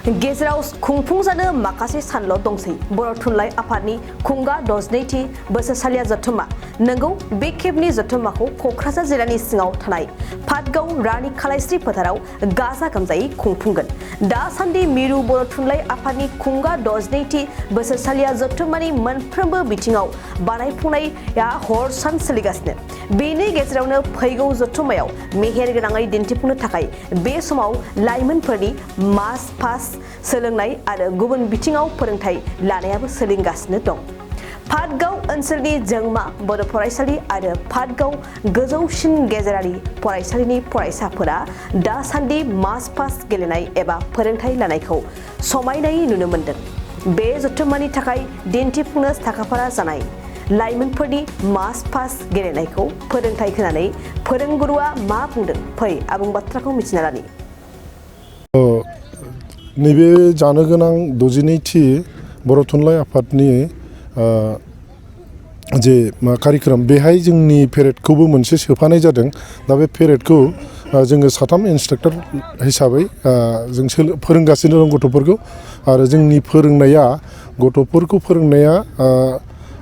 गेजेराव खुंफुंजानो माखासे सानल' दंसै बर' थुनलाइ आफादनि खुंगा 62थि बोसोरसालिया जथुम्मा नंगौ बे खेबनि जथुम्माखौ क'क्राझार जिल्लानि सिङाव थानाय पाटगाव रानि खालायस्रि फोथाराव गाजा गोमजायै खुंफुंगोन दासान्दि मिरु बर' थुनलाइ आफादनि खुंगा 62थि बोसोरसालिया जथुम्मानि मोनफ्रोमबो बिथिङाव बानायफुंनाया हर सान सोलिगासिनो बेनि गेजेरावनो फैगौ जथुम्मायाव मेहेर गोनाङै दिन्थिफुंनो थाखाय बे समाव लाइमोनफोरनि मास पास सोलोंनाय आरो गुबुन बिथिङाव फोरोंथाय लानायाबो सोलिगासिनो दं पाटगाव ओनसोलनि जोंमा बर' फरायसालि आरो पाटगाव गोजौसिन गेजेरारि फरायसालिनि फरायसाफोरा दासान्दि मास पास गेलेनाय एबा फोरोंथाय लानायखौ समायनायै नुनो मोन्दों बे जथुम्मानि थाखाय दिन्थिफुंनो साखाफारा जानाय लाइमोनफोरनि मास पास गेलेनायखौ फोरोंथाय होनानै फोरोंगुरुआ मा बुंदों फै आबुं बाथ्राखौ मिथिना लानि नैबे जानो गोनां 62थि बर' थुनलाइ आफादनि जे कारिकुलाम बेहाय जोंनि पेरेडखौबो मोनसे सोफानाय जादों दा बे पेरेडखौ जोङो साथाम इन्सट्राक्टर हिसाबै जों फोरोंगासिनो दं गथ'फोरखौ आरो जोंनि गथ'फोरखौ फोरोंनाया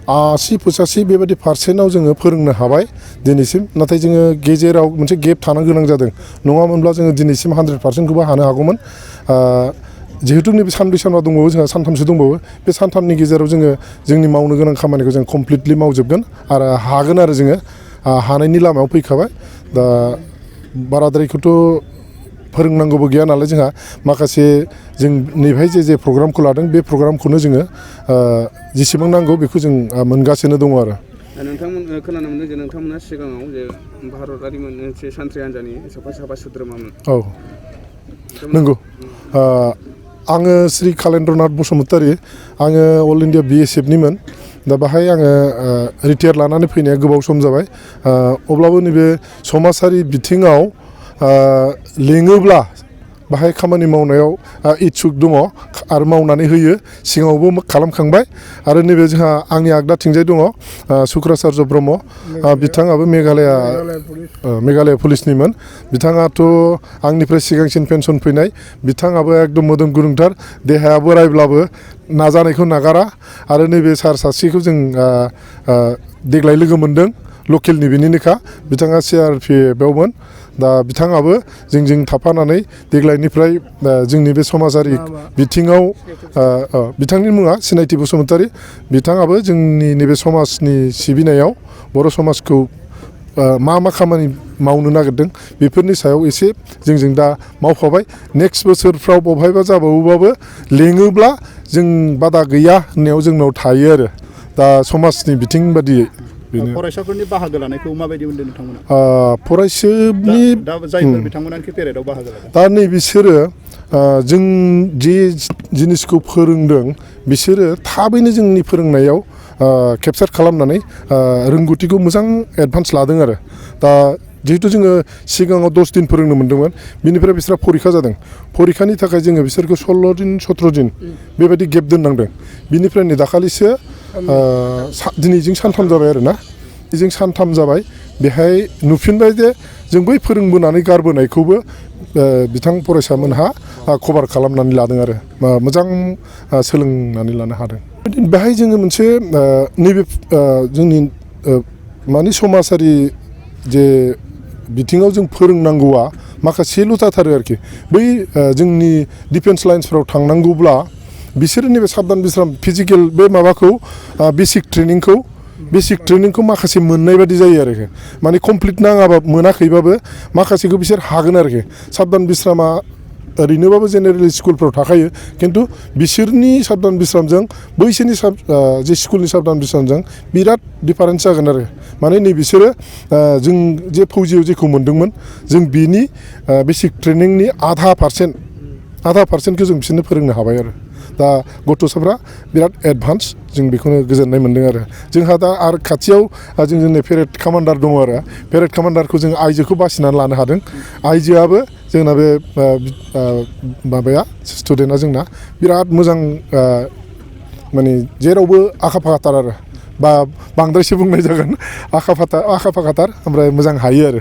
80-85 बेबायदि पारसेन्टआव जोङो फोरोंनो हाबाय दिनैसिम नाथाय जोङो गेजेराव मोनसे गेप थानो गोनां जादों नङामोनब्ला जोङो दिनैसिम 100%खौबो हानो हागौमोन जिहेतु नैबे सानब्रै सानबा दंबावो जोंहा सानथामसो दंबावो बे सानथामनि गेजेराव जोङो जोंनि मावनो गोनां खामानिखौ जों कमप्लिटलि मावजोबगोन आरो हागोन आरो जोङो हानायनि लामायाव फैखाबाय दा बाराद्रायखौथ' फोरोंनांगौबो गैया नालाय जोंहा माखासे जों नैबेहाय जे प्रग्रामखौ लादों बे प्रग्रामखौनो जोङो जेसेबां नांगौ बेखौ जों मोनगासिनो दङ आरो नोंथांमोन खोनानो मोनदों जे नोंथांमोना सिगाङाव जे भारतारि मोनसे सानथ्रि हान्जानि साफा सोद्रोमामोन औ नंगौ आङो श्री कालेन्द्रनाथ बसुमतारी आङो अल इन्डिया BSFनिमोन दा बाहाय आङो रिटायार लानानै फैनाया गोबाव सम जाबाय अब्लाबो नैबे समाजारि बिथिङाव लिङोब्ला बाहाय खामानि मावनायाव इच्छुक दङ आरो मावनानै होयो सिगाङावबो खालामखांबाय आरो नैबे जोंहा आंनि आगदाथिंजाय दङ सुक्राचार्य ब्रह्म बिथाङाबो मेघालय पुलिसनिमोन बिथाङाथ' आंनिफ्राय सिगांसिन पेन्सन फैनाय बिथाङाबो एकदम मोदोम गुदुंथार देहाया बोरायब्लाबो नाजानायखौ नागारा आरो नैबे सार सासेखौ जों देग्लाय लोगो मोन्दों लकेलनि बेनिनोखा बिथाङा CRPFआवमोन दा बिथाङाबो जोंजों थाफानानै देग्लायनिफ्राय जोंनि बे समाजारि बिथिङाव बिथांनि मुङा सिनायथि बसुमतारी बिथाङाबो जोंनि नैबे समाजनि सिबिनायाव बर' समाजखौ मा खामानि मावनो नागिरदों बेफोरनि सायाव एसे जोंजों दा मावफाबाय नेक्स्ट बोसोरफ्राव बबेहायबा जाबावोबाबो लेङोब्ला जों बादा गैया होननायाव जोंनाव थायो आरो दा समाजनि बिथिं बादियै फरायसाफोरनि बाहागो लानायखौ माबायदि मोनदों नोंथांमोना फरायसाफोरनि दा जायफोर बिथांमोनाखि पेरेडआव बाहागो लादों दा नै बिसोरो जों जे जिनिसखौ फोरोंदों बिसोरो थाबैनो जोंनि फोरोंनायाव केपचार खालामनानै रोंगौथिखौ मोजां एडभान्स लादों आरो दा जिहेतु जोङो सिगाङाव 10 दिन फोरोंनो मोन्दोंमोन बिनिफ्राय बिसोरहा फरिखा जादों फरिखानि थाखाय जोङो बिसोरखौ 16 दिन 17 दिन बेबायदि गेप दोननांदों बिनिफ्राय नै दाखालिसो दिनैजों सानथाम जाबाय आरोना बेजों सानथाम जाबाय बेहाय नुफिनबाय जे जों बै फोरोंबोनानै गारबोनायखौबो बिथां फरायसामोनहा कभार खालामनानै लादों आरो मोजां सोलोंनानै लानो हादों बेहाय जोङो मोनसे नैबे जोंनि माने समाजारि जे बिथिङाव जों फोरोंनांगौआ माखासेल' जाथारो आरोखि बै जोंनि डिफेन्स लाइन्सफ्राव थांनांगौब्ला बिसोरो नैबे साबधान बिस्राम फिजिकेल बे माबाखौ बेसिक ट्रेनिंखौ माखासे मोननाय बादि जायो आरोखि माने कमप्लिट नाङाबा मोनाखैबाबो माखासेखौ बिसोर हागोन आरोखि साबधान बिस्रामा ओरैनोबाबो जेनेरेल स्कुलफ्राव थाखायो खिन्थु बिसोरनि साबधान बिस्रामजों बैसोरनि जे स्कुलनि साबधान बिस्रामजों बिराद डिफारेन्स जागोन आरो माने नै बिसोरो जों जे फौजियाव जेखौ मोन्दोंमोन जों बिनि बेसिक ट्रेनिंनि 0.5% जों बिसोरनो फोरोंनो हाबाय आरो दा गथ'साफ्रा बिराद एडभान्स जों बेखौनो गोजोननाय मोन्दों आरो जोंहा दा आरो खाथियाव जोंनि पेरेड कामान्डार दङ आरो पेरेड कामान्डारखौ जों आइजोखौ बासिनानै लानो हादों आइजोआबो जोंना बे माबाया स्टुडेन्टआ जोंना बिराद मोजां माने जेरावबो आखा फाखाथार आरो बा बांद्रायसो बुंनाय जागोन आखा फाखाथार ओमफ्राय मोजां हायो आरो